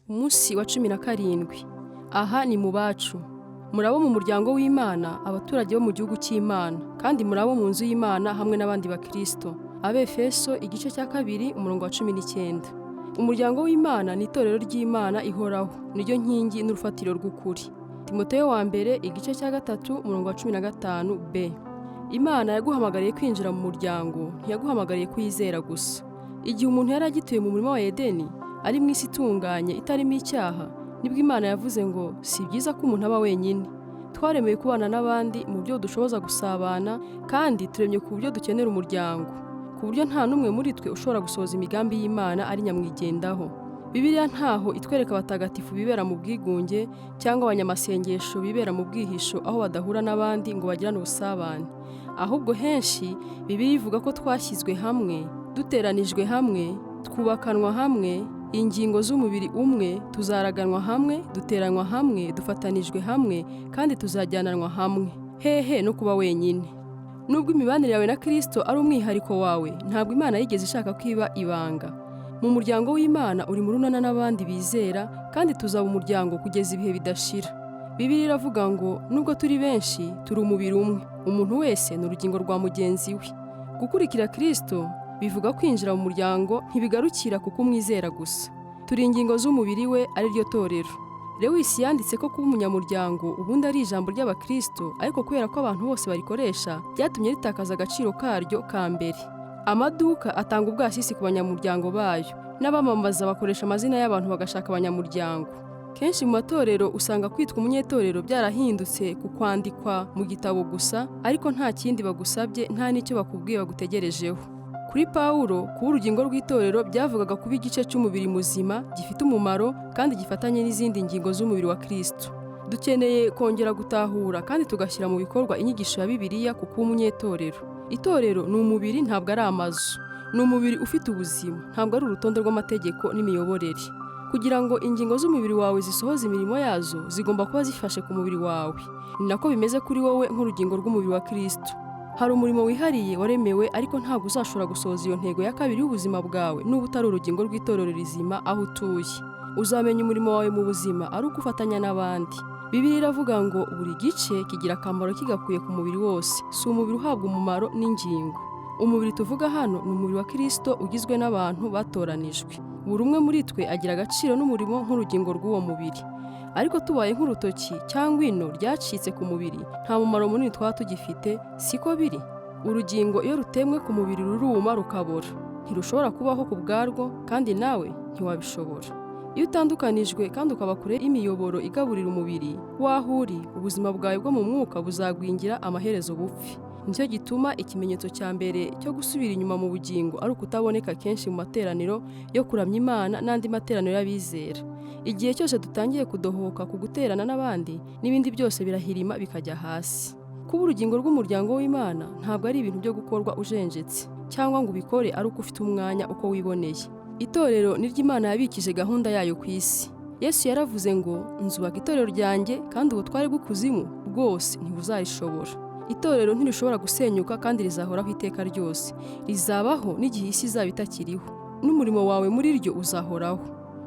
Umunsi wa 17. Aha ni mu bacu. Muri abo mu muryango w'Imana, abaturage bo mu gihugu cy'Imana, kandi muri abo mu nzu y'Imana hamwe n'abandi bakristo. Abefeso igice cya 2 umurongo wa 19. Umuryango w'Imana ni itorero ry'Imana ihoraho, niryo nkingi n'urufatiro rw'ukuri. Timoteyo wa mbere igice cya 3 umurongo wa 15 b. Imana yaguhamagariye kwinjira mu muryango, ntiyaguhamagariye kuyizera gusa. Igihe umuntu yari agituye mu murima wa Edeni, ari mu isi itunganye itarimo icyaha, nibwo Imana yavuze ngo si byiza ko umuntu aba wenyine. Twaremewe kubana n'abandi mu buryo budushoboza gusabana, kandi turemye ku buryo dukenera umuryango, ku buryo nta n'umwe muri twe ushobora gusohoza imigambi y'Imana ari nyamwigendaho. Bibiliya ntaho itwereka abatagatifu bibera mu bwigunge cyangwa abanyamasengesho bibera mu bwihisho aho badahura n'abandi ngo bagirane ubusabane. Ahubwo henshi Bibiliya ivuga ko twashyizwe hamwe, duteranijwe hamwe, twubakanwa hamwe, ingingo z'umubiri umwe, tuzaraganwa hamwe, duteranwa hamwe, dufatanijwe hamwe, kandi tuzajyananwa hamwe. Hehe no kuba wenyine. Nubwo imibanire yawe na Kristo ari umwihariko wawe, ntabwo Imana yigeze ishaka ko iba ibanga. Mu muryango w'Imana uri mu runana n'abandi bizera, kandi tuzaba umuryango kugeza ibihe bidashira. Bibiliya iravuga ngo nubwo turi benshi, turi umubiri umwe. Umuntu wese ni urugingo rwa mugenzi we. Gukurikira Kristo bivuga kwinjira mu muryango, ntibigarukira ku kumwizera gusa. Turi ingingo z'umubiri we, ari ryo torero. Lewis yanditse ko kuba umunyamuryango ubundi ari ijambo ry'abakristo, ariko kubera ko abantu bose barikoresha, byatumye ritakaza agaciro karyo ka mbere. Amaduka atanga ubwasisi ku banyamuryango bayo, n'abamamaza bakoresha amazina y'abantu bagashaka abanyamuryango. Kenshi mu matorero usanga kwitwa umunyetorero byarahindutse ku kwandikwa mu gitabo gusa, ariko nta kindi bagusabye, nta n'icyo bakubwiye bagutegerejeho. Kuri Pawulo, kuba urugingo rw'itorero byavugaga kuba igice cy'umubiri muzima, gifite umumaro kandi gifatanye n'izindi ngingo z'umubiri wa Kristo. Dukeneye kongera gutahura kandi tugashyira mu bikorwa inyigisho ya Bibiliya ku kuba umunyetorero. Itorero ni umubiri, ntabwo ari amazu. Ni umubiri ufite ubuzima, ntabwo ari urutonde rw'amategeko n'imiyoborere. Kugira ngo ingingo z'umubiri wawe zisohoze imirimo yazo, zigomba kuba zifashe ku mubiri wawe. Ni nako bimeze kuri wowe nk'urugingo rw'umubiri wa Kristo. Hari umurimo wihariye waremewe, ariko ntabwo uzashobora gusohoza iyo ntego ya kabiri y'ubuzima bwawe nuba utari urugingo rw'itorero rizima aho utuye. Uzamenya umurimo wawe mu buzima ari uko ufatanya n'abandi. Bibiliya iravuga ngo buri gice kigira akamaro kigakuye ku mubiri wose, si umubiri uhabwa umumaro n'ingingo. Umubiri tuvuga hano ni umubiri wa Kristo ugizwe n'abantu batoranijwe. Buri umwe muri twe agira agaciro n'umurimo nk'urugingo rw'uwo mubiri. Ariko tubaye nk'urutoki cyangwa ino ryacitse ku mubiri, nta mumaro munini twaba tugifite, siko biri? Urugingo iyo rutemwe ku mubiri ruruma rukabora. Ntirushobora kubaho ku bwarwo, kandi nawe ntiwabishobora. Iyo utandukanijwe kandi ukaba kure y'imiyoboro igaburira umubiri w'aho uri, ubuzima bwawe bwo mu mwuka buzagwingira amaherezo bupfe. Nicyo gituma ikimenyetso cya mbere cyo gusubira inyuma mu bugingo ari ukutaboneka kenshi mu materaniro yo kuramya Imana n'andi materaniro y'abizera. Igihe cyose dutangiye kudohoka ku guterana n'abandi, n'ibindi byose birahirima bikajya hasi. Kuba urugingo rw'umuryango w'Imana ntabwo ari ibintu byo gukorwa ujenjetse, cyangwa ngo ubikore ari uko ufite umwanya uko wiboneye. Itorero ni ryo Imana yabikije gahunda yayo ku isi. Yesu yaravuze ngo nzubaka itorero ryanjye, kandi ubutware bw'ikuzimu bwose ntibuzarishobora. Itorero ntirishobora gusenyuka kandi rizahoraho iteka ryose. Rizabaho n'igihe isi izaba itakiriho, n'umurimo wawe muri ryo uzahoraho.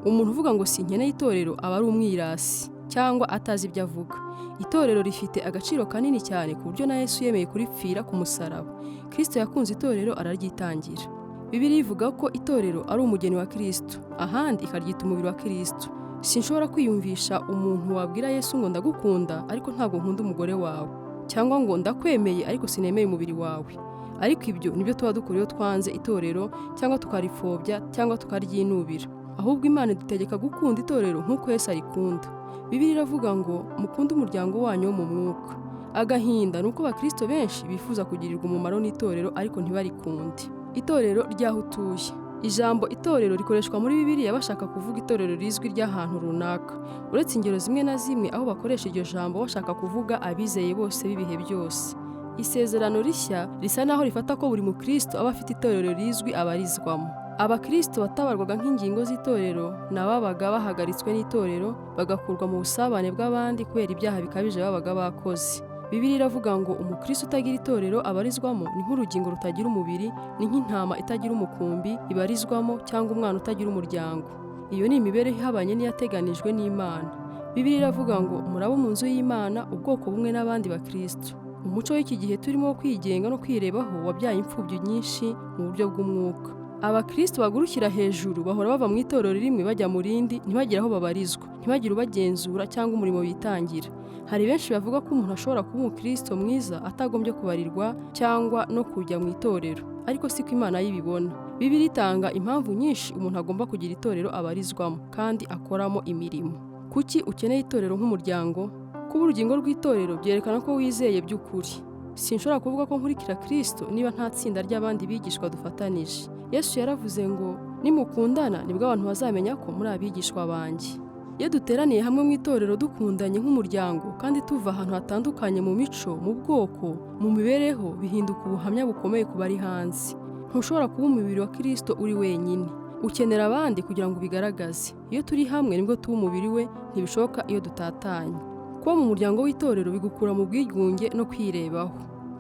Umuntu uvuga ngo sinkeneye itorero aba ari umwirasi cyangwa atazi ibyo avuga. Itorero rifite agaciro kanini cyane ku buryo na Yesu yemeye kuripfira ku musaraba. Kristo yakunze itorero araryitangira. Bibiliya ivuga ko itorero ari umugeni wa Kristo, ahandi ikaryita umubiri wa Kristo. Sinshobora kwiyumvisha umuntu wabwira Yesu ngo ndagukunda ariko ntabwo nkunda umugore wawe, cyangwa ngo ndakwemeye ariko sinemeye umubiri wawe. Ariko ibyo nibyo tuba dukora iyo twanze itorero cyangwa tukaripfobya cyangwa tukaryinubira. Ahubwo Imana idutegeka gukunda itorero nk'uko Yesu arikunda. Bibiliya iravuga ngo mukunde umuryango wanyu wo mu mwuka. Agahinda ni uko abakristo benshi bifuza kugirirwa umumaro n'itorero ariko ntibarikunde. Itorero ry'aho utuye. Ijambo itorero rikoreshwa muri Bibiliya bashaka kuvuga itorero rizwi ry'ahantu runaka. Uretse ingero zimwe na zimwe aho bakoresha iryo jambo bashaka kuvuga abizeye bose b'ibihe byose. Isezerano rishya risa naho rifata ko buri mukristo aba afite itorero rizwi abarizwamo. Abakristo batabarwaga nk'ingingo z'itorero ni ababaga bahagaritswe n'itorero, bagakurwa mu busabane bw'abandi kubera ibyaha bikabije babaga bakoze. Bibiliya iravuga ngo umukristo utagira itorero abarizwamo ni nk'urugingo rutagira umubiri, ni nk'intama itagira umukumbi ibarizwamo, cyangwa umwana utagira umuryango. Iyo ni imibereho ihabanye n'iyateganijwe n'Imana. Bibiliya iravuga ngo murabo mu nzu y'Imana, ubwoko bumwe n'abandi bakristo. Umuco w'iki gihe turimo wo kwigenga no kwirebaho wabyaye imfubyi nyinshi mu buryo bw'umwuka. Abakristo bagurukira hejuru bahora bava mu itorero rimwe bajya mu rindi, ntibagire aho babarizwa, ntibagire ubagenzura cyangwa umurimo bitangira. Hari benshi bavuga ko umuntu ashobora kuba umukristo mwiza atagombye kubarirwa cyangwa no kujya mu itorero, ariko siko Imana y'ibibona. Bibiliya itanga impamvu nyinshi umuntu agomba kugira itorero abarizwamo kandi akoramo imirimo. Kuki ukeneye itorero nk'umuryango? Kuba urugingo rw'itorero byerekana ko wizeye by'ukuri. Sinshobora kuvuga ko nkurikira Kristo niba nta tsinda ry'abandi bigishwa dufatanije. Yesu yaravuze ngo nimukundana nibwo abantu bazamenya ko muri abigishwa banjye. Iyo duteraniye hamwe mu itorero dukundanye nk'umuryango kandi tuva ahantu hatandukanye mu mico, mu bwoko, mu mibereho, bihinduka ubuhamya bukomeye ku bari hanze. Ntushobora kuba umubiri wa Kristo uri wenyine. Ukenera abandi kugira ngo ubigaragaze. Iyo turi hamwe nibwo tuba umubiri we, ntibishoboka iyo dutatanye. Kuba mu muryango w'itorero bigukura mu bwigunge no kwirebaho.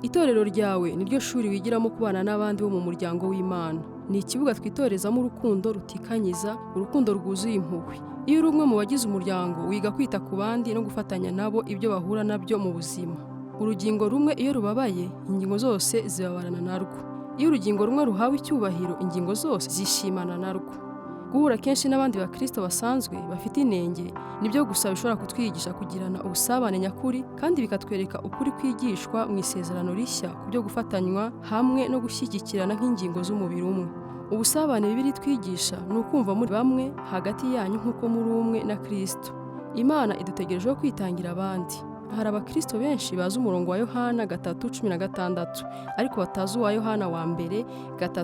Itorero ryawe niryo shuri wigiramo kubana n'abandi bo mu muryango w'Imana. Ni ikibuga twitorezamo urukundo rutikanyiza, urukundo rwuzuye impuhwe. Iyo uri umwe mu bagize umuryango, wiga kwita ku bandi no gufatanya nabo ibyo bahura nabyo mu buzima. Urugingo rumwe iyo rubabaye, ingingo zose zibabarana narwo. Iyo urugingo rumwe ruhawe icyubahiro, ingingo zose zishimana narwo. Guhura kenshi n'abandi bakristo basanzwe bafite inenge nibyo gusa bishobora kutwigisha kugirana ubusabane nyakuri, kandi bikatwereka ukuri kwigishwa mu isezerano rishya ku byo gufatanywa hamwe no gushyigikirana nk'ingingo z'umubiri umwe. Ubusabane Bibiliya itwigisha ni ukumva muri bamwe hagati yanyu nk'uko muri umwe na Kristo. Imana idutegerejeho kwitangira abandi. Hari abakristo benshi bazi umurongo wa Yohana 3:16, ariko batazi uwa Yohana wa mbere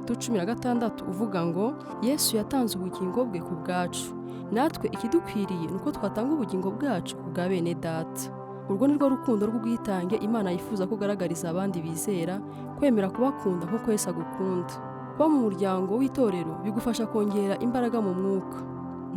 3:16 uvuga ngo Yesu yatanze ubugingo bwe ku bwacu. Natwe ikidukwiriye ni uko twatanga ubugingo bwacu ku bwa bene data. Urwo ni rwo rukundo rw'ubwitange Imana yifuza ko ugaragariza abandi bizera, kwemera kubakunda nk'uko Yesu agukunda. Kuba mu muryango w'itorero bigufasha kongera imbaraga mu mwuka.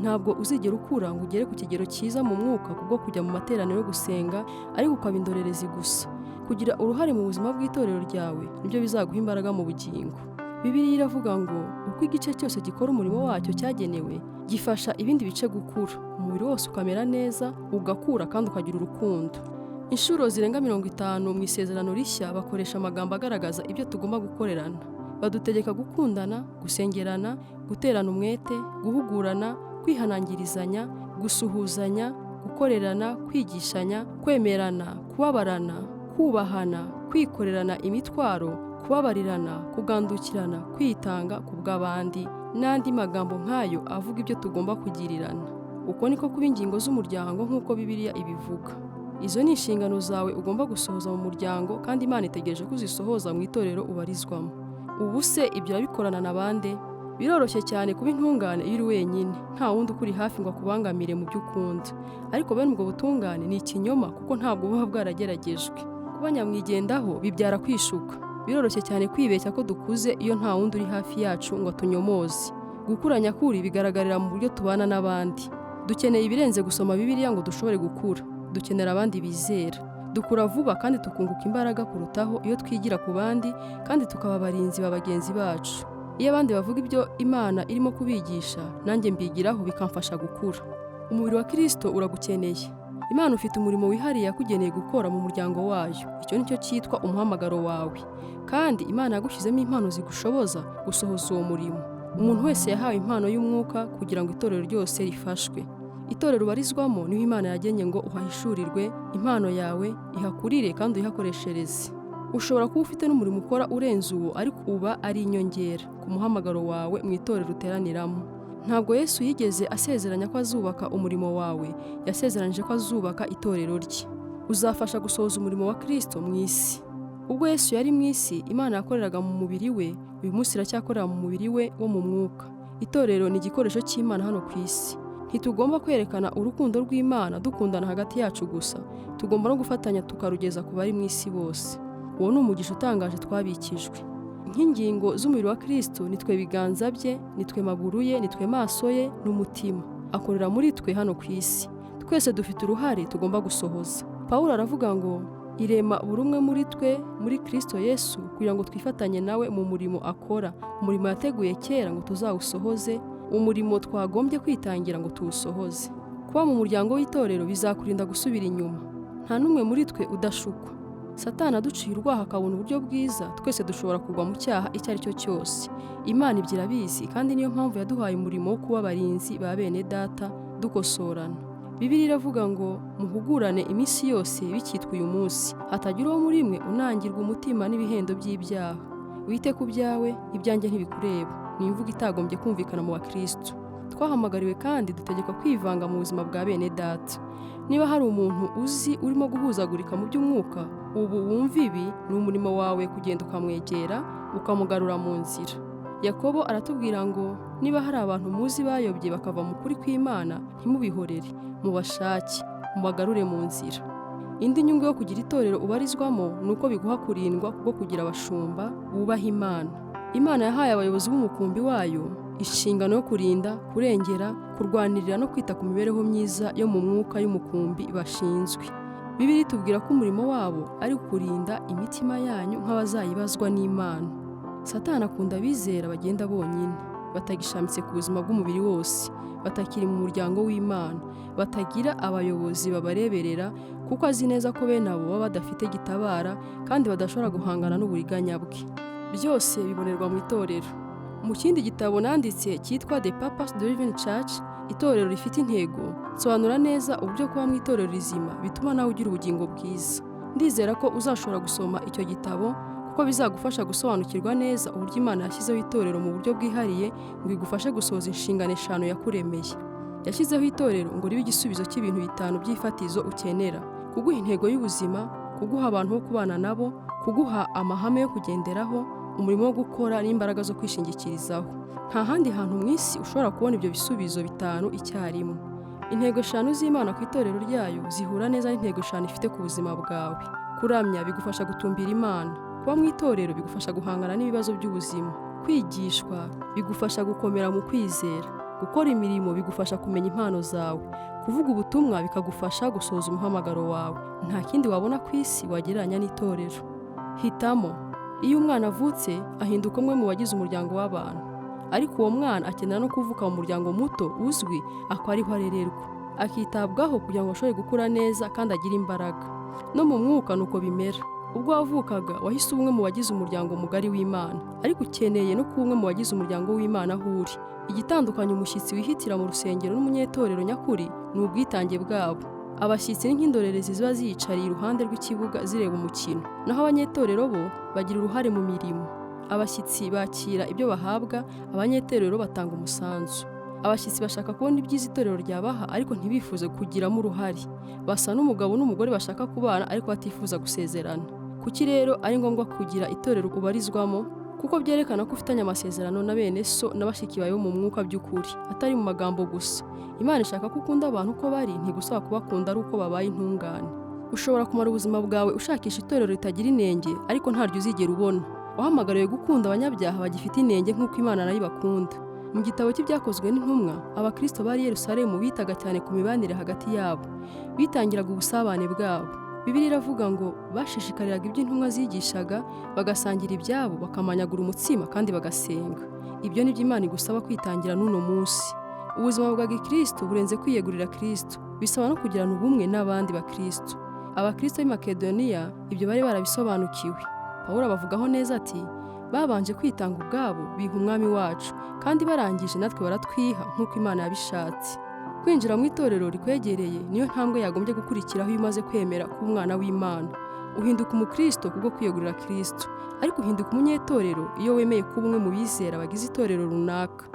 Ntabwo uzigera ukura ngo ugere ku kigero cyiza mu mwuka kubwo kujya mu materaniro yo gusenga, ariko ukaba indorerezi gusa. Kugira uruhare mu buzima bw'itorero ryawe nibyo bizaguha imbaraga mu bugingo. Bibiliya iravuga ngo uko igice cyose gikora umurimo wacyo cyagenewe, gifasha ibindi bice gukura, umubiri wose ukamera neza, ugakura kandi ukagira urukundo. Inshuro zirenga 50 mu isezerano rishya bakoresha amagambo agaragaza ibyo tugomba gukorerana. Badutegeka gukundana, gusengerana, guterana umwete, guhugurana, kwihanangirizanya, gusuhuzanya, gukorerana, kwigishanya, kwemerana, kubabarana, kubahana, kwikorerana imitwaro, kubabarirana, kugandukirana, kwitanga ku bw'abandi n'andi magambo nk'ayo avuga ibyo tugomba kugirirana. Uko niko kuba ingingo z'umuryango nk'uko Bibiliya ibivuga. Izo ni inshingano zawe ugomba gusohoza mu muryango, kandi Imana itegereje ko uzisohoza mu itorero ubarizwamo. Ubu se ibyo urabikorana na bande? Biroroshye cyane kuba intungane iyo uri wenyine, nta wundi ukuri hafi ngo akubangamire mu byo ukunda. Ariko bene ubwo butungane ni ikinyoma kuko ntabwo buba bwarageragejwe. Kuba nyamwigendaho bibyara kwishuka. Biroroshye cyane kwibeshya ko dukuze iyo nta wundi uri hafi yacu ngo atunyomoze. Gukura nyakuri bigaragarira mu buryo tubana n'abandi. Dukeneye ibirenze gusoma Bibiliya ngo dushobore gukura. Dukenera abandi bizera. Dukura vuba kandi tukunguka imbaraga kurutaho iyo twigira ku bandi kandi tukaba abarinzi ba bagenzi bacu. Iyo abandi bavuga ibyo Imana irimo kubigisha, nanjye mbigiraho bikamfasha gukura. Umubiri wa Kristo uragukeneye. Imana ufite umurimo wihariye yakugeneye gukora mu muryango wayo. Icyo nicyo cyitwa umuhamagaro wawe. Kandi Imana yagushyizemo impano zigushoboza gusohoza uwo murimo. Umuntu wese yahawe impano y'umwuka kugira ngo itorero ryose rifashwe. Itorero ubarizwamo niho Imana yagennye ngo uhahishurirwe impano yawe, ihakurire kandi uyihakoreshereze. Ushobora kuba ufite n'umurimo ukora urenze uwo, ariko uba ari inyongera ku muhamagaro wawe mu itorero uteraniramo. Ntabwo Yesu yigeze asezeranya ko azubaka umurimo wawe, yasezeranyije ko azubaka itorero rye. Uzafasha gusohoza umurimo wa Kristo mu isi. Ubwo Yesu yari mu isi, Imana yakoreraga mu mubiri we, uyu munsi iracyakorera mu mubiri we wo mu mwuka. Itorero ni igikoresho cy'Imana hano ku isi. Ntitugomba kwerekana urukundo rw'Imana dukundana hagati yacu gusa, tugomba no gufatanya tukarugeza ku bari mu isi bose. Uwo ni umugisha utangaje twabikijwe. Nk'ingingo z'umubiri wa Kristo, nitwe biganza bye, nitwe maguru ye, nitwe maso ye n'umutima. Akorera muri twe hano ku isi. Twese dufite uruhare tugomba gusohoza. Pawulo aravuga ngo irema buri umwe muri twe muri Kristo Yesu kugira ngo twifatanye nawe mu murimo akora, umurimo yateguye kera ngo tuzawusohoze. Umurimo twagombye kwitangira ngo tuwusohoze. Kuba mu muryango w'itorero bizakurinda gusubira inyuma. Nta n'umwe muri twe udashukwa. Satani aduciye urwaho akabona uburyo bwiza, twese dushobora kugwa mu cyaha icyo ari cyo cyose. Imana ibyo irabizi kandi niyo mpamvu yaduhaye umurimo wo kuba abarinzi ba bene data dukosorana. Bibiliya iravuga ngo muhugurane iminsi yose bikitwa uyu munsi, hatagira uwo muri mwe unangirwa umutima n'ibihendo by'ibyaha. Wite ku byawe, ibyanjye ntibikureba. Ni imvugo itagombye kumvikana mu bakristo. Twahamagariwe kandi dutegekwa kwivanga mu buzima bwa bene data. Niba hari umuntu uzi urimo guhuzagurika mu by'umwuka, ubu wumva ibi ni umurimo wawe kugenda ukamwegera, ukamugarura mu nzira. Yakobo aratubwira ngo niba hari abantu muzi bayobye bakava mu kuri kw'Imana, ntimubihorere, mubashake, mubagarure mu nzira. Indi nyungu yo kugira itorero ubarizwamo ni uko biguha kurindwa kubwo kugira abashumba bubaha Imana. Imana yahaye abayobozi b'umukumbi wayo inshingano yo kurinda, kurengera, kurwanirira no kwita ku mibereho myiza yo mu mwuka y'umukumbi bashinzwe. Bibiliya itubwira ko umurimo wabo ari ukurinda imitima yanyu nk'abazayibazwa n'Imana. Satani akunda abizera bagenda bonyine, batagishamitse ku buzima bw'umubiri wose, batakiri mu muryango w'Imana, batagira abayobozi babareberera, kuko azi neza ko bene abo baba badafite gitabara kandi badashobora guhangana n'uburiganya bwe. Byose bibonerwa mu itorero. Mu kindi gitabo nanditse cyitwa The Purpose Driven Church, itorero rifite intego, nsobanura neza uburyo kuba mu itorero rizima bituma nawe ugira ubugingo bwiza. Ndizera ko uzashobora gusoma icyo gitabo kuko bizagufasha gusobanukirwa neza uburyo Imana yashyizeho itorero mu buryo bwihariye ngo igufashe gusohoza inshingano eshanu yakuremeye. Yashyizeho itorero ngo ribe igisubizo cy'ibintu bitanu by'ifatizo ukenera: kuguha intego y'ubuzima, kuguha abantu bo kubana nabo, kuguha amahame yo kugenderaho, umurimo wo gukora n'imbaraga zo kwishingikirizaho. Nta handi hantu mu isi ushobora kubona ibyo bisubizo bitanu icyarimwe. Intego eshanu z'Imana ku itorero ryayo zihura neza n'intego eshanu ifite ku buzima bwawe. Kuramya bigufasha gutumbira Imana. Kuba mu itorero bigufasha guhangana n'ibibazo by'ubuzima. Kwigishwa bigufasha gukomera mu kwizera. Gukora imirimo bigufasha kumenya impano zawe. Kuvuga ubutumwa bikagufasha gusohoza umuhamagaro wawe. Nta kindi wabona ku isi wagereranya n'itorero. Hitamo. Iyo umwana avutse ahinduka umwe mu bagize umuryango w'abantu, ariko uwo mwana akenera no kuvuka mu muryango muto uzwi akaba ariho arererwa, akitabwaho kugira ngo ashobore gukura neza kandi agire imbaraga. No mu mwuka ni uko bimera. Ubwo wavukaga wahise umwe mu bagize umuryango mugari w'Imana, ariko ukeneye no kuba umwe mu bagize umuryango w'Imana aho uri. Igitandukanya umushyitsi wihitira mu rusengero n'umunyetorero nyakuri ni ubwitange bwabo. Abashyitsi ni nk'indorerezi ziba ziyicariye iruhande rw'ikibuga zireba umukino, naho abanyetorero bo bagira uruhare mu mirimo. Abashyitsi bakira ibyo bahabwa, abanyetorero batanga umusanzu. Abashyitsi bashaka kubona ibyiza itorero ryabaha ariko ntibifuze kugiramo uruhare. Basa n'umugabo n'umugore bashaka kubana ariko batifuza gusezerana. Kuki rero ari ngombwa kugira itorero ubarizwamo? Kuko byerekana ko ufitanye amasezerano na bene so na bashiki bawe bo mu mwuka by'ukuri, atari mu magambo gusa. Imana ishaka ko ukunda abantu uko bari, ntigusaba kubakunda ari uko babaye intungane. Ushobora kumara ubuzima bwawe ushakisha itorero ritagira inenge, ariko ntaryo uzigera ubona. Wahamagariwe gukunda abanyabyaha bagifite inenge nk'uko Imana nayo ibakunda. Mu gitabo cy'Ibyakozwe n'Intumwa, abakristo bari i Yerusalemu bitaga cyane ku mibanire hagati yabo. Bitangiraga ubusabane bwabo. Bibiliya iravuga ngo bashishikariraga ibyo intumwa zigishaga, bagasangira ibyabo, bakamanyagura umutsima kandi bagasenga. Ibyo ni byo Imana igusaba kwitangira n'uno munsi. Ubuzima bwa gikristo burenze kwiyegurira Kristo, bisaba no kugirana ubumwe n'abandi bakristo. Abakristo b'i Makedoniya ibyo bari barabisobanukiwe. Pawulo abavugaho neza ati: babanje kwitanga ubwabo biha umwami wacu, kandi barangije natwe baratwiha nk'uko Imana yabishatse. Kwinjira mu itorero rikwegereye niyo ntambwe yagombye gukurikiraho iyo umaze kwemera kuba umwana w'Imana. Uhinduka umukristo kubwo kwiyegurira Kristo, ariko uhinduka umunyetorero iyo wemeye kuba umwe mu bizera bagize itorero runaka.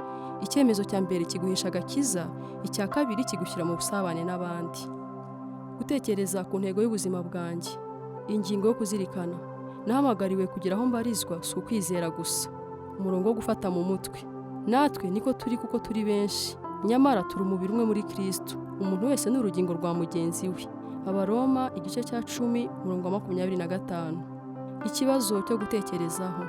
Icyemezo cya mbere kiguhesha agakiza, icya kabiri kigushyira mu busabane n'abandi. Gutekereza ku ntego y'ubuzima bwanjye. Ingingo yo kuzirikana. Nahamagariwe kugira aho mbarizwa si ukwizera gusa. Umurongo wo gufata mu mutwe. Natwe niko turi kuko turi benshi, nyamara turi umubiri umwe muri Kristo. Umuntu wese ni urugingo rwa mugenzi we. Abaroma igice cya 10 umurongo wa 25. Ikibazo cyo gutekerezaho.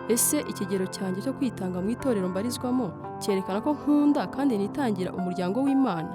Ese ikigero cyanjye cyo kwitanga mu itorero mbarizwamo cyerekana ko nkunda kandi nitangira umuryango w'Imana?